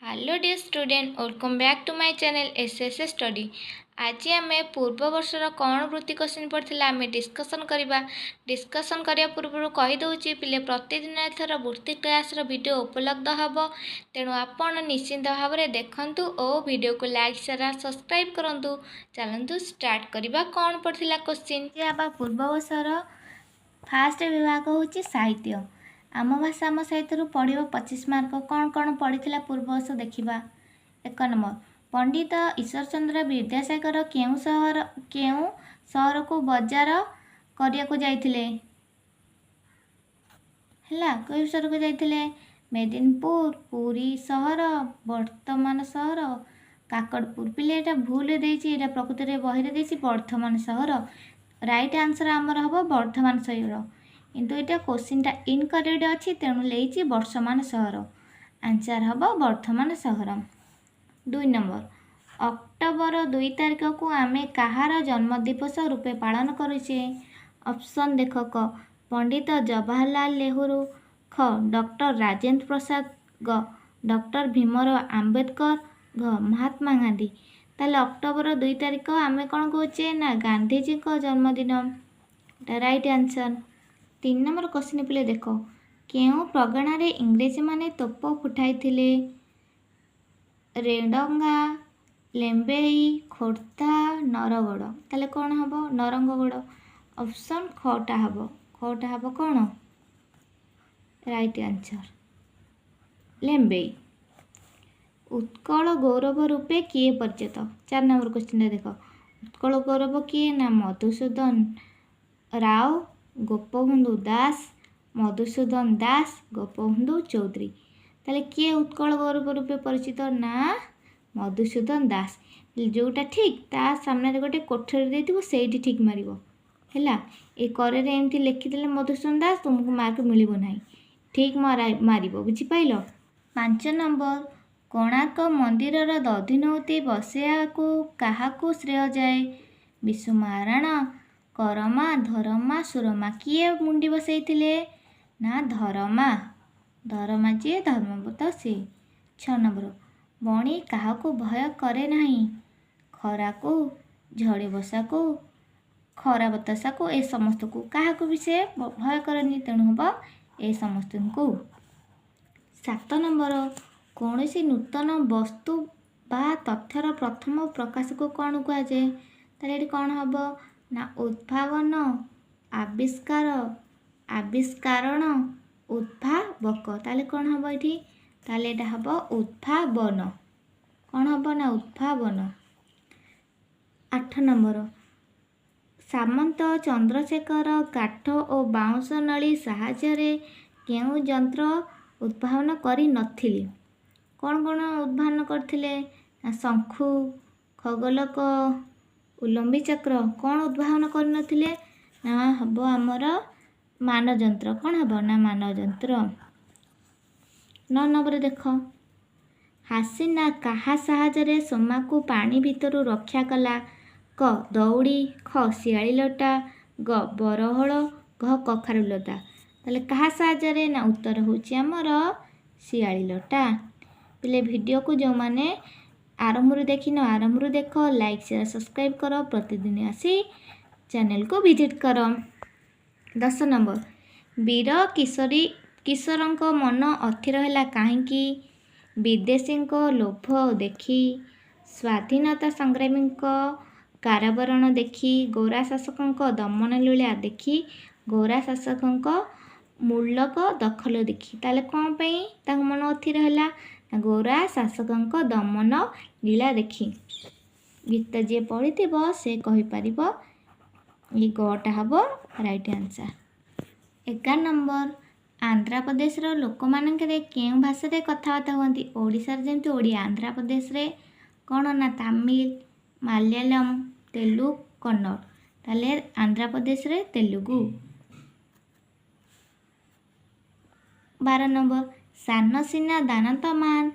Hello dear student, welcome back to my channel S S study. ଆଜି ଆମେ ପୂର୍ବ ବର୍ଷର କ'ଣ ବୃତ୍ତି କୋଶ୍ଚିନ୍ ପଡ଼ିଥିଲା ଆମେ ଡିସ୍କସନ୍ କରିବା। ଡିସ୍କସନ୍ କରିବା ପୂର୍ବରୁ କହିଦେଉଛି ପିଲେ, ପ୍ରତିଦିନ ଏଥର ବୃତ୍ତି କ୍ଲାସ୍ର ଭିଡ଼ିଓ ଉପଲବ୍ଧ ହେବ, ତେଣୁ ଆପଣ ନିଶ୍ଚିନ୍ତ ଭାବରେ ଦେଖନ୍ତୁ ଓ ଭିଡ଼ିଓକୁ ଲାଇକ୍, ସେୟାର, ସବସ୍କ୍ରାଇବ୍ କରନ୍ତୁ। ଚାଲନ୍ତୁ ଷ୍ଟାର୍ଟ କରିବା, କ'ଣ ପଡ଼ିଥିଲା କୋଶ୍ଚିନ୍। ବା ପୂର୍ବ ବର୍ଷର ଫାଷ୍ଟ ବିଭାଗ ହେଉଛି ସାହିତ୍ୟ। ଆମ ଭାଷା ଆମ ସାହିତ୍ୟରୁ ପଢ଼ିବ 25 ମାର୍କ। କ'ଣ କ'ଣ ପଡ଼ିଥିଲା ପୂର୍ବ ବର୍ଷ ଦେଖିବା। 1 ନମ୍ବର, ପଣ୍ଡିତ ଈଶ୍ୱରଚନ୍ଦ୍ର ବିଦ୍ୟାସାଗର କେଉଁ ସହରକୁ ବଜାର କରିବାକୁ ଯାଇଥିଲେ? ହେଲା, କେଉଁ ସହରକୁ ଯାଇଥିଲେ? ମେଦିନପୁର, ପୁରୀ ସହର, ବର୍ତ୍ତମାନ ସହର, କାକଟପୁର। ପିଲେ, ଏଇଟା ଭୁଲ ଦେଇଛି, ଏଇଟା ପ୍ରକୃତରେ ବହିରେ ଦେଇଛି ବର୍ଦ୍ଧମାନ ସହର। ରାଇଟ୍ ଆନ୍ସର୍ ଆମର ହେବ ବର୍ଦ୍ଧମାନ ସହର, କିନ୍ତୁ ଏଇଟା କୋଶ୍ଚିନ୍ଟା ଇନକରେକ୍ଟ ଅଛି, ତେଣୁ ଲେଇଛି ବର୍ତ୍ତମାନ ସହର। ଆନ୍ସର୍ ହେବ ବର୍ଦ୍ଧମାନ ସହର। 2 ନମ୍ବର, ଅକ୍ଟୋବର 2 ତାରିଖକୁ ଆମେ କାହାର ଜନ୍ମଦିବସ ରୂପେ ପାଳନ କରୁଛେ? ଅପସନ୍ ଦେଖ। କ ପଣ୍ଡିତ ଜବାହରଲାଲ ନେହେରୁ, ଖ ଡକ୍ଟର ରାଜେନ୍ଦ୍ର ପ୍ରସାଦ, ଗ ଡକ୍ଟର ଭୀମରାଓ ଆମ୍ବେଦକର, ଘ ମହାତ୍ମା ଗାନ୍ଧୀ। ତାହେଲେ ଅକ୍ଟୋବର 2 ତାରିଖ ଆମେ କ'ଣ କହୁଛେ ନା ଗାନ୍ଧିଜୀଙ୍କ ଜନ୍ମଦିନ। ଏଇଟା ରାଇଟ୍ ଆନ୍ସର୍। 3 ନମ୍ବର କୋଶ୍ଚିନ୍ ପିଲେ ଦେଖ, କେଉଁ ପ୍ରଗଣାରେ ଇଂରେଜମାନେ ତୋପ ଫୁଟାଇଥିଲେ? ରେଡ଼ଙ୍ଗା, ଲେମ୍ବେଇ, ଖୋର୍ଦ୍ଧା, ନରଗଡ଼। ତାହେଲେ କ'ଣ ହେବ? ନରଙ୍ଗଗଡ଼। ଅପସନ୍ ଖଟା ହେବ, ଖଟା ହେବ କ'ଣ ରାଇଟ୍ ଆନ୍ସର୍? ଲେମ୍ବେଇ। ଉତ୍କଳ ଗୌରବ ରୂପେ କିଏ ପରିଚିତ? 4 ନମ୍ବର କୋଶ୍ଚିନ୍ଟା ଦେଖ, ଉତ୍କଳ ଗୌରବ କିଏ? ନା ମଧୁସୂଦନ ରାଓ, ଗୋପବନ୍ଧୁ ଦାସ, ମଧୁସୂଦନ ଦାସ, ଗୋପବନ୍ଧୁ ଚୌଧୁରୀ। ତାହେଲେ କିଏ ଉତ୍କଳ ଗୌରବ ରୂପେ ପରିଚିତ? ନା ମଧୁସୂଦନ ଦାସ। ଯେଉଁଟା ଠିକ୍ ତା ସାମ୍ନାରେ ଗୋଟେ କୋଠରୀ ଦେଇଥିବ, ସେଇଠି ଠିକ୍ ମାରିବ। ହେଲା, ଏ କରେରେ ଏମିତି ଲେଖିଦେଲେ ମଧୁସୂଦନ ଦାସ, ତୁମକୁ ମାର୍କ ମିଳିବ ନାହିଁ। ଠିକ୍ ମାରିବ, ବୁଝିପାରିଲ? 5 ନମ୍ବର, କୋଣାର୍କ ମନ୍ଦିରର ଦଧିନଉତି ବସେଇବାକୁ କାହାକୁ ଶ୍ରେୟ ଯାଏ? ବିଶୁ ମହାରଣା, କରମା, ଧରମା, ସୁରମା। କିଏ ମୁଣ୍ଡି ବସେଇଥିଲେ? ନା ଧରମା। ଧରମା ଯିଏ ଧର୍ମପଦ ସିଏ। 6 ନମ୍ବର, ବଣି କାହାକୁ ଭୟ କରେ ନାହିଁ? ଖରାକୁ, ଝଡ଼ି ବର୍ଷାକୁ, ଖରା ବତାସାକୁ, ଏ ସମସ୍ତଙ୍କୁ। କାହାକୁ ବି ସେ ଭୟ କରେନି, ତେଣୁ ହେବ ଏ ସମସ୍ତଙ୍କୁ। 7 ନମ୍ବର, କୌଣସି ନୂତନ ବସ୍ତୁ ବା ତଥ୍ୟର ପ୍ରଥମ ପ୍ରକାଶକୁ କ'ଣ କୁହାଯାଏ? ତାହେଲେ ଏଠି କ'ଣ ହେବ? ନା ଉଦ୍ଭାବନ, ଆବିଷ୍କାର, ଆବିଷ୍କାରଣ, ଉଦ୍ଭାବକ। ତାହେଲେ କ'ଣ ହେବ ଏଠି? ତାହେଲେ ଏଇଟା ହେବ ଉଦ୍ଭାବନ। କ'ଣ ହେବ? ନା ଉଦ୍ଭାବନ। 8 ନମ୍ବର, ସାମନ୍ତ ଚନ୍ଦ୍ରଶେଖର କାଠ ଓ ବାଉଁଶ ନଳୀ ସାହାଯ୍ୟରେ କେଉଁ ଯନ୍ତ୍ର ଉଦ୍ଭାବନ କରିନଥିଲେ? କ'ଣ କ'ଣ ଉଦ୍ଭାବନ କରିଥିଲେ? ନା ଶଙ୍ଖୁ, ଖଗୋଲକ, ଉଲମ୍ବି ଚକ୍ର। କ'ଣ ଉଦ୍ଭାବନ କରିନଥିଲେ? ନା ହେବ ଆମର ମାନଯନ୍ତ୍ର। କ'ଣ ହେବ? ନା ମାନଯନ୍ତ୍ର। 9 ନମ୍ବର ଦେଖ, ହାସିନା କାହା ସାହାଯ୍ୟରେ ସୋମାକୁ ପାଣି ଭିତରୁ ରକ୍ଷା କଲା? କ ଦଉଡ଼ି, ଖ ଶିଆଳି ଲଟା, ଗ ବରହଳ, ଘ କଖାରୁ ଲତା। ତାହେଲେ କାହା ସାହାଯ୍ୟରେ? ନା ଉତ୍ତର ହେଉଛି ଆମର ଶିଆଳି ଲଟା। ପିଲେ, ଭିଡ଼ିଓକୁ ଯେଉଁମାନେ ଆରମ୍ଭରୁ ଦେଖିନ, ଆରମ୍ଭରୁ ଦେଖ, ଲାଇକ୍, ସେୟାର, ସବସ୍କ୍ରାଇବ୍ କର, ପ୍ରତିଦିନ ଆସି ଚ୍ୟାନେଲକୁ ଭିଜିଟ୍ କର। 10 ନମ୍ବର, ବୀର କିଶୋରୀ କିଶୋରଙ୍କ ମନ ଅଥିର ହେଲା କାହିଁକି? ବିଦେଶୀଙ୍କ ଲୋଭ ଦେଖି, ସ୍ୱାଧୀନତା ସଂଗ୍ରାମୀଙ୍କ କାରାବରଣ ଦେଖି, ଗୋରା ଶାସକଙ୍କ ଦମନ ଲୀଳା ଦେଖି, ଗୋରା ଶାସକଙ୍କ ମୂଲକ ଦଖଲ ଦେଖି। ତାହେଲେ କ'ଣ ପାଇଁ ତାଙ୍କ ମନ ଅଥିର ହେଲା? ଗୋରା ଶାସକଙ୍କ ଦମନ ଲୀଳା ଦେଖି। ଗୀତ ଯିଏ ପଢ଼ିଥିବ ସେ କହିପାରିବ, ଏଇ ଗଟା ହେବ ରାଇଟ୍ ଆନ୍ସର୍। 11 ନମ୍ବର, ଆନ୍ଧ୍ରପ୍ରଦେଶର ଲୋକମାନଙ୍କରେ କେଉଁ ଭାଷାରେ କଥାବାର୍ତ୍ତା ହୁଅନ୍ତି? ଓଡ଼ିଶାରେ ଯେମିତି ଓଡ଼ିଆ, ଆନ୍ଧ୍ରପ୍ରଦେଶରେ କ'ଣ? ନା ତାମିଲ, ମାଲୟାଲମ, ତେଲୁଗୁ, କନ୍ନଡ଼। ତାହେଲେ ଆନ୍ଧ୍ରପ୍ରଦେଶରେ ତେଲୁଗୁ। 12 ନମ୍ବର, ସାନ ସିନା ଦାନନ୍ତ ମାନ,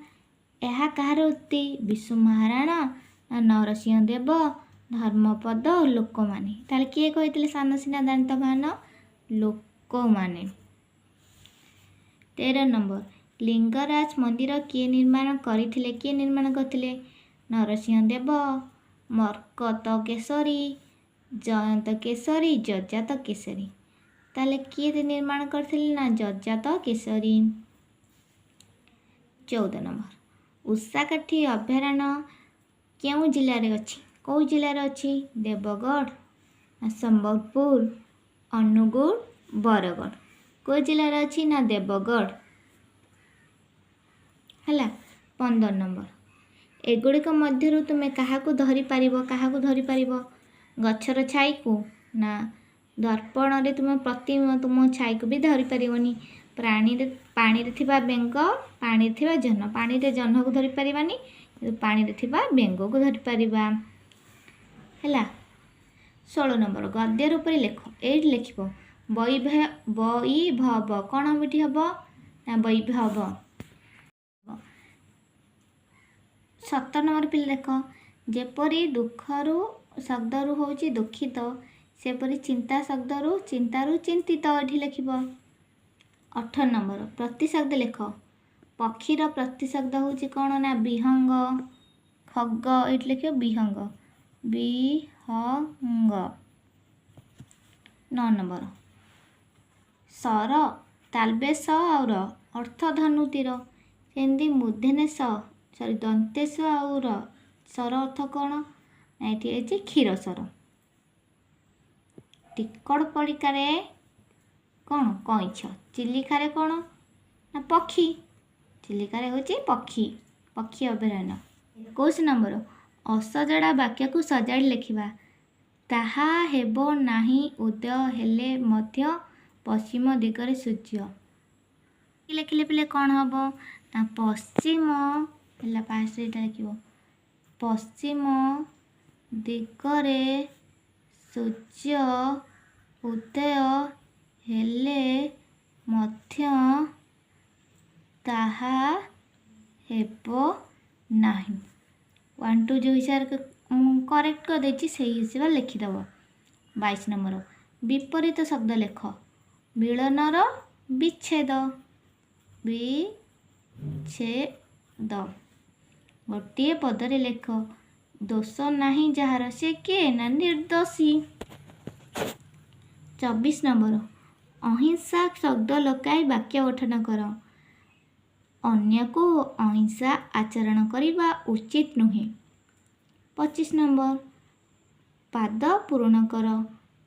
ଏହା କାହାର ଉକ୍ତି? ବିଶୁ ମହାରାଣା, ନା ନରସିଂହ ଦେବ, ଧର୍ମପଦ, ଲୋକମାନେ। ତାହେଲେ କିଏ କହିଥିଲେ ସାନ ସିନା ଦାନନ୍ତ ମାନ? ଲୋକମାନେ। 13 ନମ୍ବର, ଲିଙ୍ଗରାଜ ମନ୍ଦିର କିଏ ନିର୍ମାଣ କରିଥିଲେ? କିଏ ନିର୍ମାଣ କରିଥିଲେ? ନରସିଂହ ଦେବ, ମର୍କତ କେଶରୀ, ଜୟନ୍ତ କେଶରୀ, ଯଯାତ କେଶରୀ। ତାହେଲେ କିଏ ନିର୍ମାଣ କରିଥିଲେ ନା ଯଯାତ କେଶରୀ। 14 ନମ୍ବର, ଉଷାକାଠି ଅଭୟାରଣ୍ୟ କେଉଁ ଜିଲ୍ଲାରେ ଅଛି? କେଉଁ ଜିଲ୍ଲାରେ ଅଛି? ଦେବଗଡ଼, ସମ୍ବଲପୁର, ଅନୁଗୁଳ, ବରଗଡ଼। କେଉଁ ଜିଲ୍ଲାରେ ଅଛି ନା ଦେବଗଡ଼। ହେଲା। 15 ନମ୍ବର, ଏଗୁଡ଼ିକ ମଧ୍ୟରୁ ତୁମେ କାହାକୁ ଧରିପାରିବ? କାହାକୁ ଧରିପାରିବ? ଗଛର ଛାଇକୁ ନା ଦର୍ପଣରେ ତୁମେ ପ୍ରତି ତୁମ ଛାଇକୁ ବି ଧରିପାରିବନି। ପ୍ରାଣୀରେ ପାଣିରେ ଥିବା ବେଙ୍ଗ, ପାଣିରେ ଥିବା ଜହ୍ନ। ପାଣିରେ ଜହ୍ନକୁ ଧରିପାରିବାନି, କିନ୍ତୁ ପାଣିରେ ଥିବା ବେଙ୍ଗକୁ ଧରିପାରିବା। ହେଲା। 16 ନମ୍ବର, ଗଦ୍ୟ ରୂପରେ ଲେଖ। ଏଇଠି ଲେଖିବ ବୈଭବ। କ'ଣ ଏଠି ହେବ ନା ବୈଭବ। 17 ନମ୍ବର ପିଲା ଲେଖ, ଯେପରି ଦୁଃଖରୁ ଶବ୍ଦରୁ ହେଉଛି ଦୁଃଖିତ, ସେପରି ଚିନ୍ତା ଶବ୍ଦରୁ ଚିନ୍ତାରୁ ଚିନ୍ତିତ ଏଠି ଲେଖିବ। 18 ନମ୍ବର, ପ୍ରତିଶବ୍ଦ ଲେଖ। ପକ୍ଷୀର ପ୍ରତିଶବ୍ଦ ହେଉଛି କ'ଣ ନା ବିହଙ୍ଗ, ଖଗ। ଏଇଠି ଲେଖିବ ବିହଙ୍ଗ, ବିହଙ୍ଗ। 9 ନମ୍ବର, ସର ତାଲବେ ସ ଆଉ ର ଅର୍ଥ ଧନୁ ତୀର। ସେମିତି ମୂର୍ଦ୍ଧନ୍ୟ ସ ସରି ଦନ୍ତେଶ ଆଉ ର ସର ଅର୍ଥ କ'ଣ ନା ଏଠି ହେଇଛି କ୍ଷୀର ସର। ଟିକଟ ପଡ଼ିକାରେ କ'ଣ କଇଁଛ, ଚିଲିକାରେ କ'ଣ ନା ପକ୍ଷୀ, ଚିଲିକାରେ ହେଉଛି ପକ୍ଷୀ, ପକ୍ଷୀ ଅଭୟାରଣ୍ୟ। 21 ନମ୍ବର, ଅସଜଡ଼ା ବାକ୍ୟକୁ ସଜାଡ଼ି ଲେଖିବା। ତାହା ହେବ ନାହିଁ ଉଦୟ ହେଲେ ମଧ୍ୟ ପଶ୍ଚିମ ଦିଗରେ ସୂର୍ଯ୍ୟ। ଲେଖିଲେ ପିଲେ କ'ଣ ହେବ ନା ପଶ୍ଚିମ ହେଲା, ଫାଷ୍ଟ ଏଇଟା ଲେଖିବ ପଶ୍ଚିମ ଦିଗରେ ସୂର୍ଯ୍ୟ ଉଦୟ ହେଲେ ମଧ୍ୟ ତାହା ହେବ ନାହିଁ। 1 2 ଯେଉଁ ହିସାବରେ ମୁଁ କରେକ୍ଟ କରିଦେଇଛି ସେଇ ହିସାବରେ ଲେଖିଦେବ। 22 ନମ୍ବର, ବିପରୀତ ଶବ୍ଦ ଲେଖ। ମିଳନର ବିଚ୍ଛେଦ, ବିଚ୍ଛେଦ। ଗୋଟିଏ ପଦରେ ଲେଖ, ଦୋଷ ନାହିଁ ଯାହାର ସେ କିଏ ନା ନିର୍ଦ୍ଦୋଷୀ। 24 ନମ୍ବର, ଅହିଂସା ଶବ୍ଦ ଲଗାଇ ବାକ୍ୟ ଗଠନ କର। ଅନ୍ୟକୁ ଅହିଂସା ଆଚରଣ କରିବା ଉଚିତ ନୁହେଁ। 25 ନମ୍ବର, ପାଦ ପୂରଣ କର।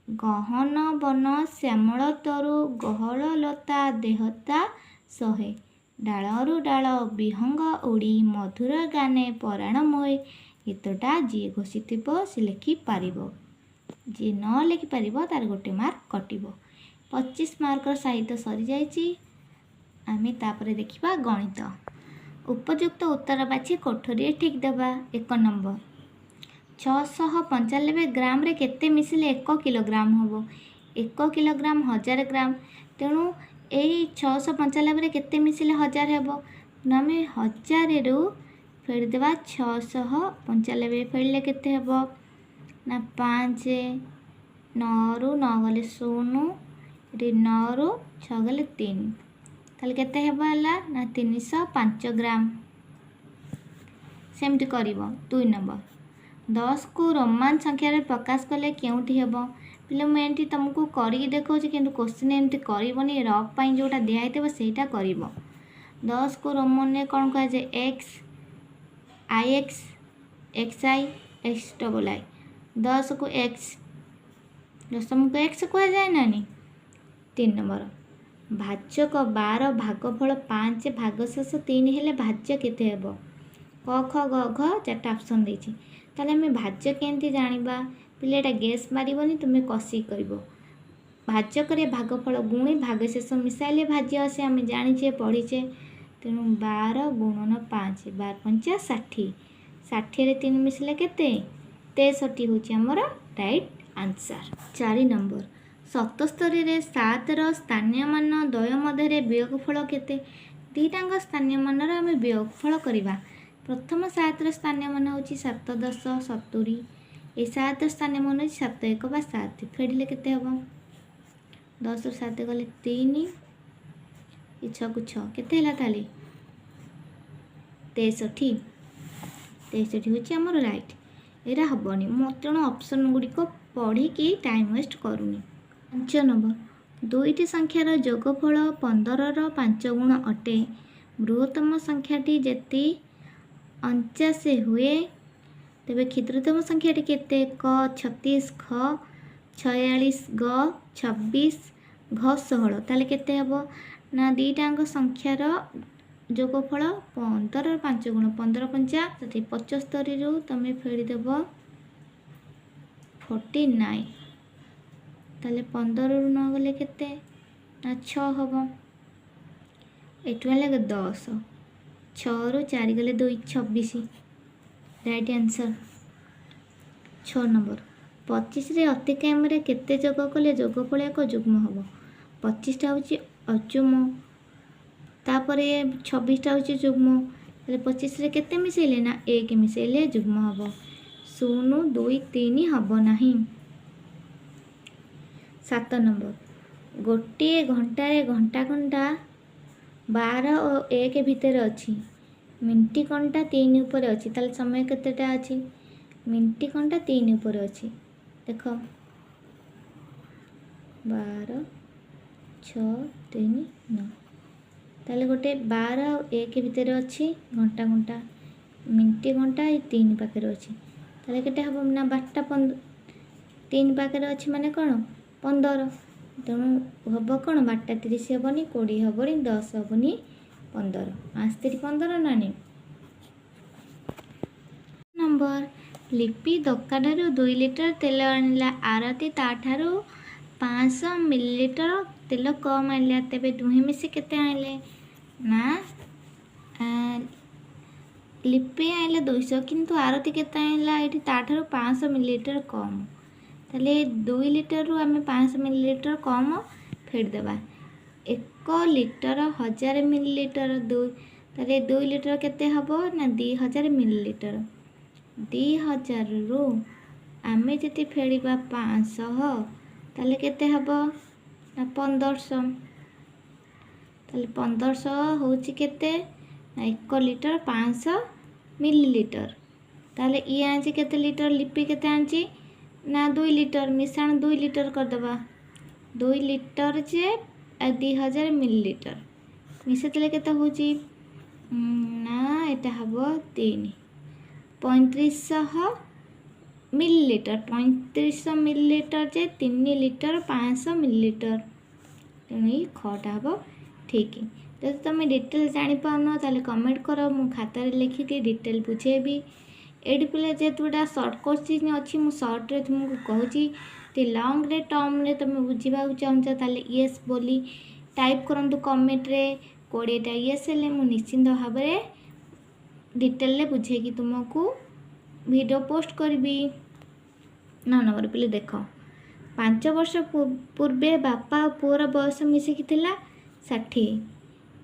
ଗହନ ବନ ଶ୍ୟାମଳ ତରୁ ଗହଳ ଲତା ଦେହତା ସହେ, ଡାଳରୁ ଡାଳ ବିହଙ୍ଗ ଉଡ଼ି ମଧୁର ଗାନେ ପରାଣ ମୋହେ। ଗୀତଟା ଯିଏ ଘୋଷିଥିବ ସେ ଲେଖିପାରିବ, ଯିଏ ନ ଲେଖିପାରିବ ତାର ଗୋଟେ ମାର୍କ କଟିବ। 25 ମାର୍କର ସାହିତ୍ୟ ସରିଯାଇଛି। ଆମେ ତାପରେ ଦେଖିବା ଗଣିତ। ଉପଯୁକ୍ତ ଉତ୍ତର ବାଛି କୋଠରୀରେ ଠିକ୍ ଦେବା। 1 ନମ୍ବର, 695 ଗ୍ରାମରେ କେତେ ମିଶିଲେ 1 କିଲୋଗ୍ରାମ ହେବ? 1 କିଲୋଗ୍ରାମ 1000 ଗ୍ରାମ। ତେଣୁ ଏଇ 695ରେ କେତେ ମିଶିଲେ 1000 ହେବ? ଆମେ 1000ରୁ ଫେଡ଼ିଦେବା 695, ଫେଡ଼ିଲେ କେତେ ହେବ ନା 5, 9ରୁ 9 ଗଲେ 0, ଏଠି 9ରୁ 6 ଗଲେ 3, ତାହେଲେ କେତେ ହେବ ହେଲା ନା 305 ଗ୍ରାମ। ସେମିତି କରିବ। 2 ନମ୍ବର, 10କୁ ରୋମାନ ସଂଖ୍ୟାରେ ପ୍ରକାଶ କଲେ କେଉଁଠି ହେବ? ପିଲା ମୁଁ ଏଠି ତୁମକୁ କରିକି ଦେଖାଉଛି, କିନ୍ତୁ କୋଶ୍ଚିନ୍ ଏମିତି କରିବନି, ରଫ୍ ପାଇଁ ଯେଉଁଟା ଦିଆହେଇଥିବ ସେଇଟା କରିବ। 10କୁ ରୋମନରେ କ'ଣ କୁହାଯାଏ? X, I X, X I, X double I. 10କୁ X, ଦଶମକୁ X କୁହାଯାଏ ନାନି। 3 ନମ୍ବର, ଭାଜକ 12 ଭାଗଫଳ 5 ଭାଗଶେଷ 3 ହେଲେ ଭାଜ୍ୟ କେତେ ହେବ? କ ଖ ଗ ଘ 4ଟା ଅପସନ୍ ଦେଇଛି। ତାହେଲେ ଆମେ ଭାଜ୍ୟ କେମିତି ଜାଣିବା? ପିଲା ଏଇଟା ଗେସ୍ ମାରିବନି, ତୁମେ କଷିକି କରିବ। ଭାଜକରେ ଭାଗଫଳ ଗୁଣି ଭାଗଶେଷ ମିଶାଇଲେ ଭାଜ୍ୟ ଆସେ, ଆମେ ଜାଣିଛେ ପଢ଼ିଛେ। ତେଣୁ 12 ଗୁଣନ 5, 12 ପଞ୍ଚା 60, 60ରେ 3 ମିଶିଲେ କେତେ? 63 ହେଉଛି ଆମର ରାଇଟ୍ ଆନ୍ସର୍। 4 ନମ୍ବର, 77ରେ 7ର ସ୍ଥାନୀୟ ମାନ ଦ୍ୱୟ ମଧ୍ୟରେ ବିୟୋଗଫଳ କେତେ? ଦୁଇଟାଙ୍କ ସ୍ଥାନୀୟ ମାନର ଆମେ ବିୟୋଗଫଳ କରିବା। ପ୍ରଥମ 7ର ସ୍ଥାନୀୟ ମାନ ହେଉଛି 7 10 70, ଏ 7ର ସ୍ଥାନୀୟ ମାନ ହେଉଛି 7 1 ବା 7, ଫେଡ଼ିଲେ କେତେ ହେବ? 10ରୁ 7 ଗଲେ 3, ଏ 6କୁ 6, କେତେ ହେଲା ତାହେଲେ? 63। 63 ହେଉଛି ଆମର ରାଇଟ୍। ଏଇଟା ହେବନି ମୁଁ, ତେଣୁ ଅପସନ୍ ଗୁଡ଼ିକ ପଢ଼ିକି ଟାଇମ୍ ୱେଷ୍ଟ କରୁନି। 5 ନମ୍ବର, ଦୁଇଟି ସଂଖ୍ୟାର ଯୋଗଫଳ 15ର 5 ଗୁଣ ଅଟେ। ବୃହତ୍ତମ ସଂଖ୍ୟାଟି ଯେତି 49 ହୁଏ, ତେବେ କ୍ଷୁଦ୍ରତମ ସଂଖ୍ୟାଟି କେତେ? କ 36, ଖ 46, ଗ 26, ଘ 16। ତାହେଲେ କେତେ ହେବ ନା, ଦୁଇଟାଙ୍କ ସଂଖ୍ୟାର ଯୋଗଫଳ 15ର 5 ଗୁଣ, 15 ପଞ୍ଚା 75ରୁ ତୁମେ ଫେଡ଼ିଦେବ 49। ତାହେଲେ 15ରୁ ନ ଗଲେ କେତେ ନା 6 ହେବ। ଏଠୁ ହେଲା 10, 6ରୁ 4 ଗଲେ 2, 26 ରାଇଟ୍ ଆନ୍ସର୍। 6 ନମ୍ବର, 25ରେ ଅତି କମ୍ରେ କେତେ ଯୋଗ କଲେ ଯୋଗଫଳ ଏକ ଯୁଗ୍ମ ହେବ? 25ଟା ହେଉଛି ଅଯୁଗ୍ମ, ତାପରେ 26ଟା ହେଉଛି ଯୁଗ୍ମ। ତାହେଲେ 25ରେ କେତେ ମିଶାଇଲେ ନା 1 ମିଶାଇଲେ ଯୁଗ୍ମ ହେବ। 0, 2, 3 ହେବ ନାହିଁ। 7 ନମ୍ବର, ଗୋଟିଏ ଘଣ୍ଟାରେ ଘଣ୍ଟା ଘଣ୍ଟା 12 ଓ 1 ଭିତରେ ଅଛି, ମିନିଟ୍ ଘଣ୍ଟା 3 ଉପରେ ଅଛି, ତାହେଲେ ସମୟ କେତେଟା ଅଛି? ମିନିଟ୍ ଘଣ୍ଟା 3 ଉପରେ ଅଛି। ଦେଖ, 12, 6, 3, 9। ତାହେଲେ ଗୋଟେ 12 ଆଉ 1 ଭିତରେ ଅଛି ଘଣ୍ଟା ଘଣ୍ଟା, ମିନିଟ୍ ଘଣ୍ଟା ଏଇ 3 ପାଖରେ ଅଛି। ତାହେଲେ କେତେ ହେବ ନା 12ଟା 15, 3 ପାଖରେ ଅଛି ମାନେ କ'ଣ 15। ତେଣୁ ହେବ କ'ଣ, 12ଟା 30 ହେବନି, 20 ହେବନି, 10 ହେବନି, 15। 5 ତିରି 15 ନା ନାହିଁ? ନମ୍ବର, ଲିପି ଦୋକାନରୁ 2 ଲିଟର ତେଲ ଆଣିଲା, ଆରତି ତା'ଠାରୁ 500 ମିଲିଲିଟର ତେଲ କମ୍ ଆଣିଲା, ତେବେ ଦୁହେଁ ମିଶି କେତେ ଆଣିଲେ? ନା ଲିପି ଆଣିଲା 200, କିନ୍ତୁ ଆରତି କେତେ ଆଣିଲା? ଏଇଠି ତା'ଠାରୁ 500 ମିଲିଲିଟର କମ୍। ତାହେଲେ 2 ଲିଟରରୁ ଆମେ 500 ମିଲିଲିଟର କମ୍ ଫେଡ଼ିଦେବା। 1 ଲିଟର 1000 ମିଲିଲିଟର, 2, ତାହେଲେ 2 ଲିଟର କେତେ ହେବ ନା 2000 ମିଲିଲିଟର। 2000ରୁ ଆମେ ଯଦି ଫେଡ଼ିବା 500, ତାହେଲେ କେତେ ହେବ ନା 1500। ତାହେଲେ 1500 ହେଉଛି କେତେ ନା 1 ଲିଟର 500 ମିଲିଲିଟର। ତାହେଲେ ଇଏ ଆଣିଛି କେତେ ଲିଟର? ଲିପି କେତେ ଆଣିଛି ନା 2 ଲିଟର। ମିଶାଣ 2 ଲିଟର କରିଦେବା। 2 ଲିଟର ଯେ 2000 ମିଲିଲିଟର ମିଶାଇଦେଲେ କେତେ ହେଉଛି ନା ଏଇଟା ହେବ 3, 3500 ମିଲିଲିଟର। 3500 ମିଲିଲିଟର ଯେ 3 ଲିଟର 500 ମିଲିଲିଟର। ତେଣୁ ଏଇ ଖଟା ହେବ ଠିକ୍। ଯଦି ତୁମେ ଡିଟେଲ୍ ଜାଣିପାରୁନ, ତାହେଲେ କମେଣ୍ଟ କର, ମୁଁ ଖାତାରେ ଲେଖିକି ଡିଟେଲ୍ ବୁଝେଇବି। ଏଇଠି ପିଲା ଯେହେତୁ ଏଇଟା ସର୍ଟ କୋଶ୍ଚିନ୍ ଅଛି, ମୁଁ ସର୍ଟରେ ତୁମକୁ କହୁଛି। ଯଦି ଲଙ୍ଗରେ ଟର୍ମରେ ତୁମେ ବୁଝିବାକୁ ଚାହୁଁଛ, ତାହେଲେ ୟେସ୍ ବୋଲି ଟାଇପ୍ କରନ୍ତୁ କମେଣ୍ଟରେ। 20ଟା ୟେସ୍ ହେଲେ ମୁଁ ନିଶ୍ଚିନ୍ତ ଭାବରେ ଡିଟେଲରେ ବୁଝେଇକି ତୁମକୁ ଭିଡ଼ିଓ ପୋଷ୍ଟ କରିବି। 9 ନମ୍ବର ପିଲେ ଦେଖ, 5 ବର୍ଷ ପୂର୍ବେ ବାପା ଓ ପୁଅର ବୟସ ମିଶିକି ଥିଲା 60।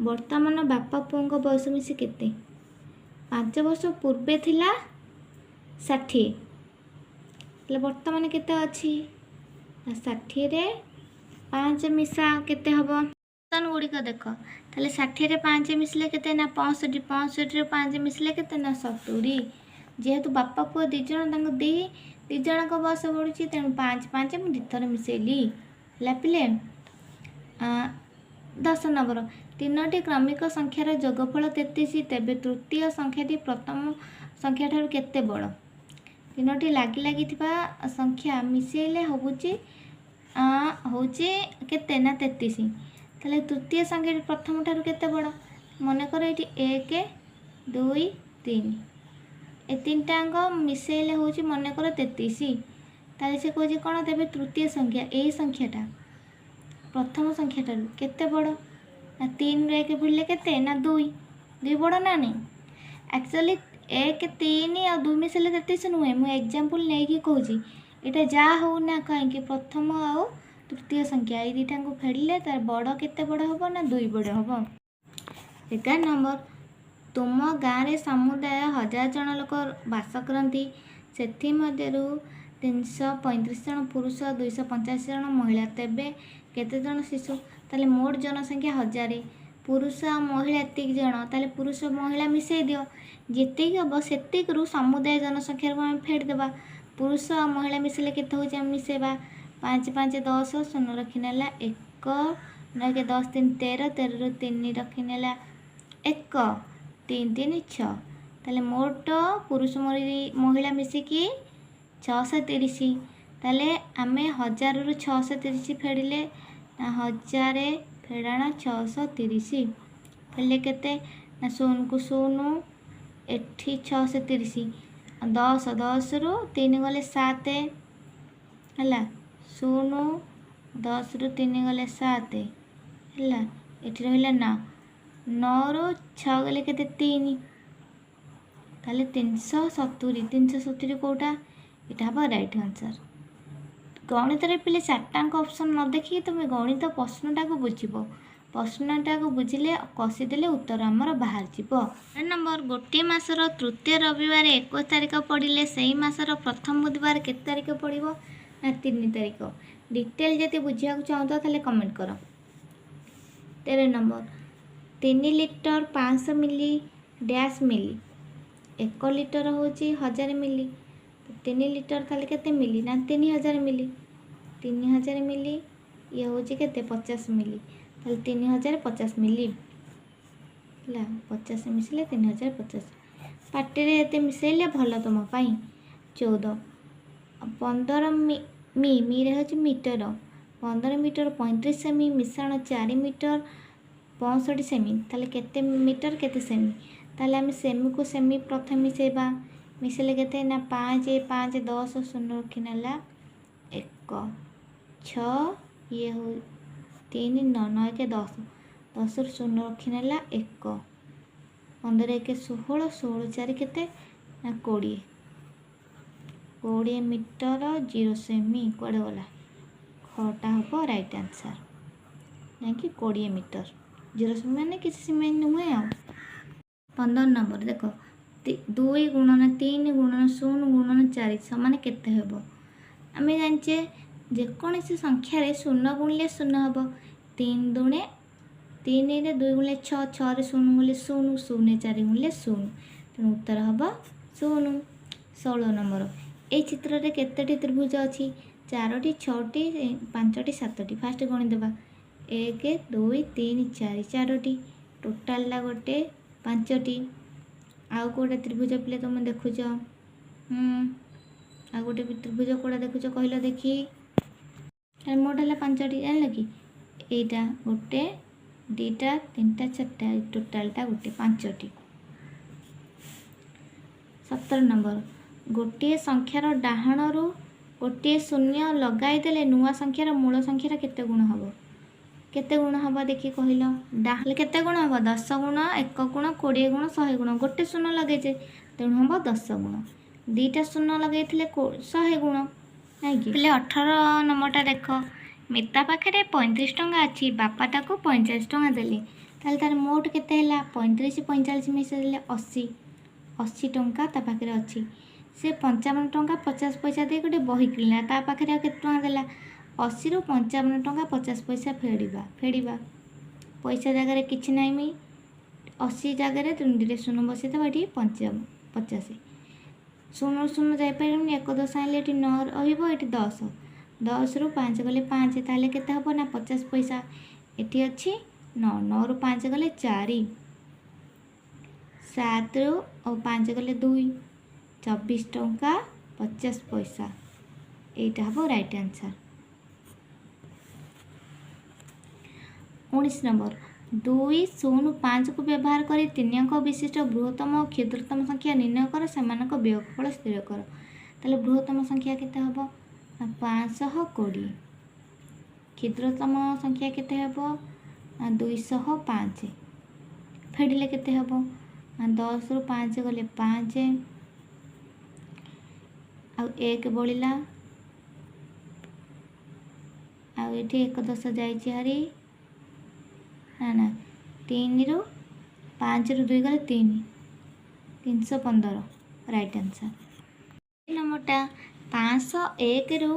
ବର୍ତ୍ତମାନ ବାପା ପୁଅଙ୍କ ବୟସ ମିଶି କେତେ? 5 ବର୍ଷ ପୂର୍ବେ ଥିଲା 60, ତାହେଲେ ବର୍ତ୍ତମାନ କେତେ ଅଛି ନା 60ରେ 5 ମିଶା କେତେ ହେବ? ଅପସନ୍ ଗୁଡ଼ିକ ଦେଖ। ତାହେଲେ 60ରେ 5 ମିଶିଲେ କେତେ ନା 65। 65ରେ 5 ମିଶିଲେ କେତେ ନା 70। ଯେହେତୁ ବାପା ପୁଅ ଦୁଇ ଜଣ, ତାଙ୍କ ଦୁଇ ଜଣଙ୍କ ବୟସ ବଢ଼ୁଛି, ତେଣୁ 5 5 ମୁଁ ଦୁଇଥର ମିଶାଇଲି। ହେଲା ପିଲେ? 10 ନମ୍ବର, ତିନୋଟି କ୍ରମିକ ସଂଖ୍ୟାର ଯୋଗଫଳ 33, ତେବେ ତୃତୀୟ ସଂଖ୍ୟାଟି ପ୍ରଥମ ସଂଖ୍ୟାଠାରୁ କେତେ ବଡ଼? ତିନୋଟି ଲାଗି ଲାଗିଥିବା ସଂଖ୍ୟା ମିଶାଇଲେ ହେଉଛି କେତେ ନା 33। ତାହେଲେ ତୃତୀୟ ସଂଖ୍ୟାଟି ପ୍ରଥମ ଠାରୁ କେତେ ବଡ଼? ମନେକର ଏଇଠି 1, 2, 3, ଏ ତିନିଟାଙ୍କ ମିଶାଇଲେ ହେଉଛି ମନେକର 33। ତାହେଲେ ସେ କହୁଛି କ'ଣ, ତେବେ ତୃତୀୟ ସଂଖ୍ୟା ଏଇ ସଂଖ୍ୟାଟା ପ୍ରଥମ ସଂଖ୍ୟାଠାରୁ କେତେ ବଡ଼? ନା 3ରୁ 1 ଫେଡ଼ିଲେ କେତେ ନା 2। 2 ବଡ଼ ନା ନାହିଁ? ଆକ୍ଚୁଆଲି 1, 3 ଆଉ 2 ମିଶାଇଲେ 33 ନୁହେଁ, ମୁଁ ଏକ୍ଜାମ୍ପଲ୍ ନେଇକି କହୁଛି। ଏଇଟା ଯାହା ହଉ ନା କାହିଁକି, ପ୍ରଥମ ଆଉ ତୃତୀୟ ସଂଖ୍ୟା ଏଇ ଦୁଇଟାଙ୍କୁ ଫେଡ଼ିଲେ ତାର ବଡ଼ କେତେ ବଡ଼ ହେବ ନା 2 ବଡ଼ ହେବ। 11 ନମ୍ବର, ତୁମ ଗାଁରେ ସମୁଦାୟ 1000 ଜଣ ଲୋକ ବାସ କରନ୍ତି। ସେଥିମଧ୍ୟରୁ 335 ଜଣ ପୁରୁଷ, 285 ଜଣ ମହିଳା, ତେବେ କେତେ ଜଣ ଶିଶୁ? ତାହେଲେ ମୋଟ ଜନସଂଖ୍ୟା 1000। ପୁରୁଷ ଆଉ ମହିଳା ଏତିକି ଜଣ, ତାହେଲେ ପୁରୁଷ ମହିଳା ମିଶାଇ ଦିଅ, ଯେତିକି ହେବ ସେତିକିରୁ ସମୁଦାୟ ଜନସଂଖ୍ୟାକୁ ଆମେ ଫେଡ଼ିଦେବା। ପୁରୁଷ ଆଉ ମହିଳା ମିଶିଲେ କେତେ ହେଉଛି ଆମେ ମିଶାଇବା। 5 5 10, 0 ରଖିନେଲା 1, 9 10 3 13, 13ରୁ 3 ରଖିନେଲା 1, 3 3 6। ତାହେଲେ ମୋଟ ପୁରୁଷ ମହିଳା ମିଶିକି 630। ତାହେଲେ ଆମେ 1000ରୁ 630 ଫେଡ଼ିଲେ, 1000 ଫେଡ଼ାଣ 630 ଫେଡ଼ିଲେ କେତେ ନା 0କୁ 0, ଏଠି 630, 10, 10ରୁ 3 ଗଲେ 7 ହେଲା, 0, 10ରୁ 3 ଗଲେ 7 ହେଲା, ଏଠି ରହିଲା 9, 9ରୁ 6 ଗଲେ କେତେ 3, ତାହେଲେ 370। 370 କେଉଁଟା? ଏଇଟା ହେବ ରାଇଟ୍ ଆନ୍ସର୍। ଗଣିତରେ ପିଲେ ଚାରିଟାଙ୍କ ଅପସନ୍ ନ ଦେଖିକି ତୁମେ ଗଣିତ ପ୍ରଶ୍ନଟାକୁ ବୁଝିବ। ପ୍ରଶ୍ନଟାକୁ ବୁଝିଲେ କଷିଦେଲେ ଉତ୍ତର ଆମର ବାହାରିଯିବ। ନମ୍ବର, ଗୋଟିଏ ମାସର ତୃତୀୟ ରବିବାର 21 ତାରିଖ ପଡ଼ିଲେ ସେଇ ମାସର ପ୍ରଥମ ବୁଧବାର କେତେ ତାରିଖ ପଡ଼ିବ ନା 3 ତାରିଖ। ଡିଟେଲ୍ ଯଦି ବୁଝିବାକୁ ଚାହୁଁଛ ତାହେଲେ କମେଣ୍ଟ କର। 13 ନମ୍ବର, 3 ଲିଟର 500 ମିଲି ଡ୍ୟାସ୍ ମିଲି, 1 ଲିଟର ହେଉଛି 1000 ମିଲି, 3 ଲିଟର ତାହେଲେ କେତେ ମିଲି ନା 3000 ମିଲି, 3000 ମିଲି, ଇଏ ହେଉଛି କେତେ 50 ମିଲି, ତାହେଲେ 3050 ମିଲି ହେଲା, 50 ମିଶିଲେ 3050। ପାଟିରେ ଏତେ ମିଶାଇଲେ ଭଲ ତୁମ ପାଇଁ। 14, 15 ମି, ମିରେ ହେଉଛି ମିଟର, 15 ମିଟର 35 ସେମି ମିଶାଣ 4 ମିଟର 65 ସେମି, ତାହେଲେ କେତେ ମିଟର କେତେ ସେମି? ତାହେଲେ ଆମେ ସେମିକୁ ସେମି ପ୍ରଥମେ ମିଶାଇବା, ମିଶାଇଲେ କେତେ ନା 5 5 10, 0 ରଖିନେଲା 1, 6, ଇଏ ହେଉ 3 9, 9 1 10, 10ରୁ 0 ରଖିନେଲା 1, 15 1 16, 16 4 କେତେ ନା 20, 20 ମିଟର 0 ସେମି କୁଆଡ଼େ ଗଲା? ଖଟା ହେବ ରାଇଟ୍ ଆନ୍ସର୍, ନାଇଁକି 20 ମିଟର 0 ସେମି ମାନେ କିଛି ସେମି ନୁହେଁ। ଆଉ 15 ନମ୍ବର ଦେଖ, 2 ଗୁଣନ 3 ଗୁଣନ 0 ଗୁଣନ 4 ସମାନ କେତେ ହେବ? ଆମେ ଜାଣିଛେ ଯେକୌଣସି ସଂଖ୍ୟାରେ 0 ଗୁଣିଲେ 0 ହେବ, 3 ଦୁଣେ 3ରେ 2 ଗୁଣିଲେ 6, 6ରେ 0 ଗୁଣିଲେ 0, 0 4 ଗୁଣିଲେ 0, ତେଣୁ ଉତ୍ତର ହେବ 0। 16 ନମ୍ବର, ଏଇ ଚିତ୍ରରେ କେତୋଟି ତ୍ରିଭୁଜ ଅଛି? 4ଟି, 6ଟି, 5ଟି, 7ଟି। ଫାଷ୍ଟ ଗଣିଦେବା, 1 2 3 4, 4ଟି, ଟୋଟାଲଟା ଗୋଟେ 5ଟି। ଆଉ କେଉଁଟା ତ୍ରିଭୁଜ ପିଲେ ତୁମେ ଦେଖୁଛ? ଆଉ ଗୋଟେ ତ୍ରିଭୁଜ କେଉଁଟା ଦେଖୁଛ କହିଲ ଦେଖି? ମୋଟ ହେଲା 5ଟି, ଜାଣିଲ କି? ଏଇଟା ଗୋଟେ, 2ଟା, 3ଟା, 4ଟା, ଟୋଟାଲଟା ଗୋଟେ 5ଟି। 17 ନମ୍ବର, ଗୋଟିଏ ସଂଖ୍ୟାର ଡାହାଣରୁ ଗୋଟିଏ ଶୂନ୍ୟ ଲଗାଇଦେଲେ ନୂଆ ସଂଖ୍ୟାର ମୂଳ ସଂଖ୍ୟାର କେତେ ଗୁଣ ହେବ? କେତେ ଗୁଣ ହେବ ଦେଖି କହିଲ? ଡାହାଣ କେତେ ଗୁଣ ହେବ? 10 ଗୁଣ, 1 ଗୁଣ, 20 ଗୁଣ, 100 ଗୁଣ। ଗୋଟେ ଶୂନ୍ୟ ଲଗେଇଛେ ତେଣୁ ହେବ 10 ଗୁଣ, 2ଟା ଶୂନ୍ୟ ଲଗେଇଥିଲେ 100 ଗୁଣ, ନାଇଁକି? ପିଲେ 18 ନମ୍ବରଟା ଦେଖ, ମିତା ପାଖରେ 35 ଟଙ୍କା ଅଛି, ବାପା ତାକୁ 45 ଟଙ୍କା ଦେଲେ, ତାହେଲେ ତାର ମୋଟ କେତେ ହେଲା? 35 45 ମିଶାଇ ଦେଲେ 80, 80 ଟଙ୍କା ତା ପାଖରେ ଅଛି। ସେ 55 ଟଙ୍କା 50 ପଇସା ଦେଇ ଗୋଟେ ବହି କିଣିଲା, ତା ପାଖରେ ଆଉ କେତେ ଟଙ୍କା ଦେଲା? 80ରୁ 55 ଟଙ୍କା 50 ପଇସା ଫେଡ଼ିବା, ପଇସା ଜାଗାରେ କିଛି ନାହିଁ, 80 ଜାଗାରେ 2ଟା 0 ବସେଇଦେବା, ଏଠି 50, 0 0 ଯାଇପାରିବନି, 1 10 ଆଣିଲେ ଏଠି 9 ରହିବ, ଏଠି 10, 10ରୁ 5 ଗଲେ 5, ତାହେଲେ କେତେ ହେବ ନା 50 ପଇସା, ଏଠି ଅଛି 9, 9ରୁ 5 ଗଲେ 4, 7ରୁ 5 ଗଲେ 2, 24 ଟଙ୍କା 50 ପଇସା, ଏଇଟା ହେବ ରାଇଟ୍ ଆନ୍ସର୍। 19 ନମ୍ବର, 2 0 5କୁ ବ୍ୟବହାର କରି 3 ଅଙ୍କ ବିଶିଷ୍ଟ ବୃହତ୍ତମ ଓ କ୍ଷୁଦ୍ରତମ ସଂଖ୍ୟା ନିର୍ଣ୍ଣୟ କର, ସେମାନଙ୍କ ବିୟୋଗଫଳ ସ୍ଥିର କର। ତାହେଲେ ବୃହତ୍ତମ ସଂଖ୍ୟା କେତେ ହେବ ନା 520, କ୍ଷୁଦ୍ରତମ ସଂଖ୍ୟା କେତେ ହେବ ନା 205। ଫେଡ଼ିଲେ କେତେ ହେବ ନା 10ରୁ 5 ଗଲେ 5, ଆଉ 1 ବଳିଲା, ଆଉ ଏଠି 1 10 ଯାଇଛି ହାରି, ନା ନା 3ରୁ 5ରୁ 2 ଗଲେ 3, 315 ରାଇଟ୍ ଆନ୍ସର୍। ନମ୍ବରଟା 501ରୁ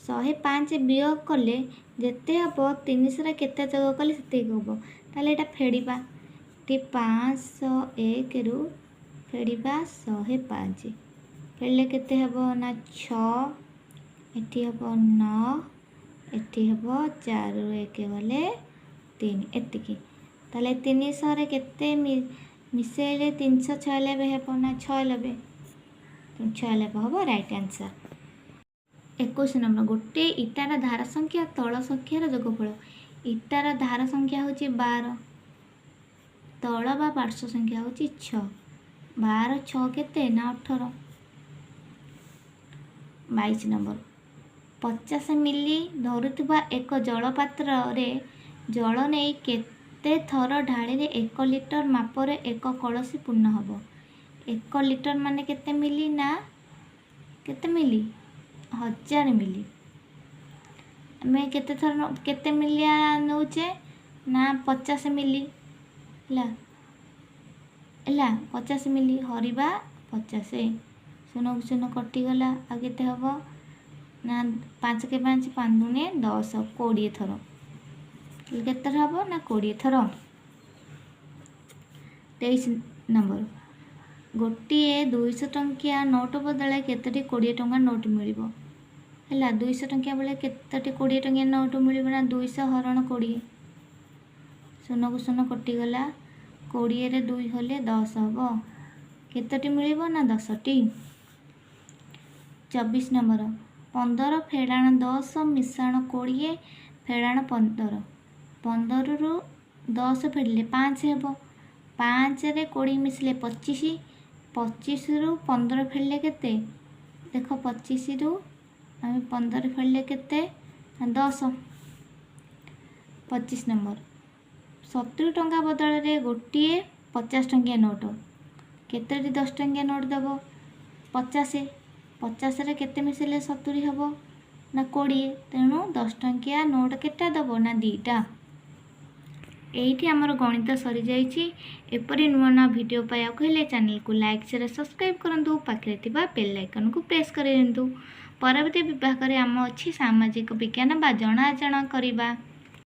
105 ବିୟୋଗ କଲେ ଯେତେ ହେବ, 300 କେତେ ଯୋଗ କଲେ ସେତିକି ହେବ। ତାହେଲେ ଏଇଟା ଫେଡ଼ିବା। ଏଠି 501ରୁ ଫେଡ଼ିବା 105। ଫେଡ଼ିଲେ କେତେ ହେବ ନା 6, ଏଠି ହେବ 9, ଏଠି ହେବ 4ରୁ 1 ଗଲେ 3, ଏତିକି। ତାହେଲେ 300ରେ କେତେ ମିଶେଇଲେ 396 ହେବ ନା 96? ତେଣୁ 96 ହେବ ରାଇଟ୍ ଆନ୍ସର୍। 21 ନମ୍ବର, ଗୋଟିଏ ଇଟାର ଧାର ସଂଖ୍ୟା ତଳ ସଂଖ୍ୟାର ଯୋଗଫଳ। ଇଟାର ଧାର ସଂଖ୍ୟା ହେଉଛି 12, ତଳ ବା ପାର୍ଶ୍ୱ ସଂଖ୍ୟା ହେଉଛି 6। 12 6 କେତେ ନା 18। 22 ନମ୍ବର, 50 ମିଲି ଧରୁଥିବା ଏକ ଜଳପାତ୍ରରେ ଜଳ ନେଇ କେତେ ଥର ଢାଳିଲେ 1 ଲିଟର ମାପରେ ଏକ କଳସୀ ପୂର୍ଣ୍ଣ ହେବ? 1 ଲିଟର ମାନେ କେତେ ମିଲି ନା କେତେ ମିଲି? 1000 ମିଲି। ଆମେ କେତେ ଥର କେତେ ମିଲିଆ ନେଉଛେ ନା 50 ମିଲି। ହେଲା ହେଲା, 50 ମିଲି ହରିବା 50, ଶୂନକୁ ଶୂନ କଟିଗଲା। ଆଉ କେତେ ହେବ ନା 5 କେ 5, 5 ଦୁଣେ 10, 20 ଥର। କେତେ ଥର ହେବ ନା 20 ଥର। 23 ନମ୍ବର, ଗୋଟିଏ 200 ଟଙ୍କିଆ ନୋଟ ବଦଳରେ କେତୋଟି 20 ଟଙ୍କା ନୋଟ ମିଳିବ? ହେଲା, 200 ଟଙ୍କିଆ ବେଳେ କେତୋଟି 20 ଟଙ୍କିଆ ନୋଟ ମିଳିବ ନା 200 ହରଣ 20, ଶୂନକୁ ଶୂନ କଟିଗଲା, 20ରେ 2 ହେଲେ 10 ହେବ। କେତୋଟି ମିଳିବ ନା 10ଟି। 24 ନମ୍ବର, 15 ଫେଡ଼ାଣ 10 ମିଶାଣ 20 ଫେଡ଼ାଣ 15। 15ରୁ 10 ଫେଡ଼ିଲେ 5 ହେବ, 5ରେ 20 ମିଶିଲେ 25, 25ରୁ 15 ଫେଡ଼ିଲେ କେତେ? ଦେଖ, 25ରୁ ଆମେ 15 ଫେଡ଼ିଲେ କେତେ? 10। 25 ନମ୍ବର, 70 ଟଙ୍କା ବଦଳରେ ଗୋଟିଏ 50 ଟଙ୍କିଆ ନୋଟ କେତୋଟି 10 ଟଙ୍କିଆ ନୋଟ ଦେବ? 50, 50ରେ କେତେ ମିଶିଲେ 70 ହେବ ନା 20। ତେଣୁ 10 ଟଙ୍କିଆ ନୋଟ କେତେଟା ଦେବ ନା 2ଟା। ଏଇଠି ଆମର ଗଣିତ ସରିଯାଇଛି। ଏପରି ନୂଆ ନୂଆ ଭିଡ଼ିଓ ପାଇବାକୁ ହେଲେ ଚ୍ୟାନେଲକୁ ଲାଇକ୍, ସେୟାର, ସବସ୍କ୍ରାଇବ୍ କରନ୍ତୁ। ପାଖରେ ଥିବା ବେଲ୍ ଆଇକନ୍କୁ ପ୍ରେସ୍ କରିଦିଅନ୍ତୁ। ପରବର୍ତ୍ତୀ ବିଭାଗରେ ଆମ ଅଛି ସାମାଜିକ ବିଜ୍ଞାନ ବା ଜଣା ଅଜଣା କରିବା।